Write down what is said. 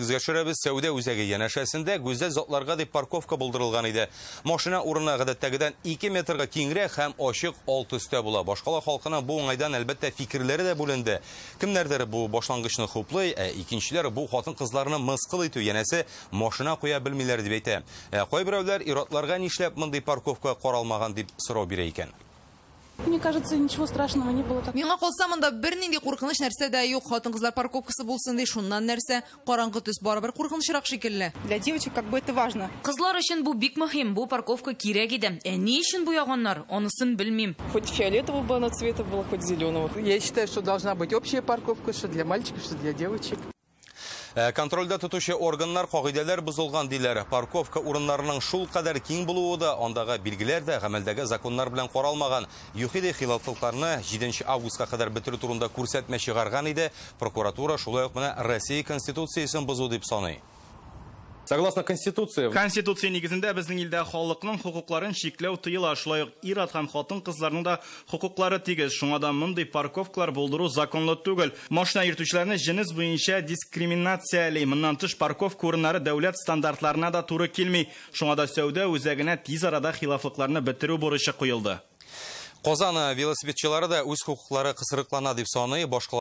Исегезгә төшерәбез, сәүдә үзәге янәшәсендә гүзәл затларга дип парковка булдырылган иде. Машина урыны гадәттәгедән 2 метрга киңрәк һәм ачык ал төстә була. Башкала халкының бу уңайдан, әлбәттә, фикерләре дә бүленде. Кемнәрдер бу башлангычны хуплый, ә икенчеләр бу хатын-кызларны мыскыл итү, янәсе, машина куя белмиләр дип әйтә. Ә кайберәүләр ир-атларга нишләп мондый парковка каралмаган дип сорау бирә икән. Мне кажется, ничего страшного не было. Миңа калса, монда бернинди куркыныч нәрсә дә юк. Хатын-кызлар парковкасы булсын ди, шуннан нәрсә? Караңгы төс барыбер куркынычрак шикелле. Для девочек как бы это важно. Кызлар өчен бу бик мөһим, бу парковка кирәк иде. Ә ни өчен буяганнар, анысын белмим. Хоть фиолетового бы она цвета была, хоть зеленого. Я считаю, что должна быть общая парковка, что для мальчиков, что для девочек. Контрольдә тотучы органнар кагыйдәләр бозылган диләр. Парковка урыннарының шул кадәр киң булуы да, андагы билгеләр дә гамәлдәге законнар белән каралмаган. ЮХИДИ хилафлыкларны 7 августка кадәр бетерү турында күрсәтмә чыгарган иде. Прокуратура шулай ук моны Россия Конституциясен бозу дип саный. Согласно Конституции... Конституция нигезендә безнең илдә халыкның хокукларын чикләү тыела. Шулай ук ир-ат һәм хатын-кызларның да хокуклары тигез. Шуңа да мондый парковкалар булдыру законлы түгел. Машина йөртүчеләрне җенес буенча дискриминацияли. Моннан тыш парковка урыннары дәүләт стандартларына да туры килми. Шуңа да сәүдә үзәгенә тиз арада хилафлыкларны бетерү бурычы куелды. Казан велосипедчылары да үз хокуклары кысрыклана дип саный. Башка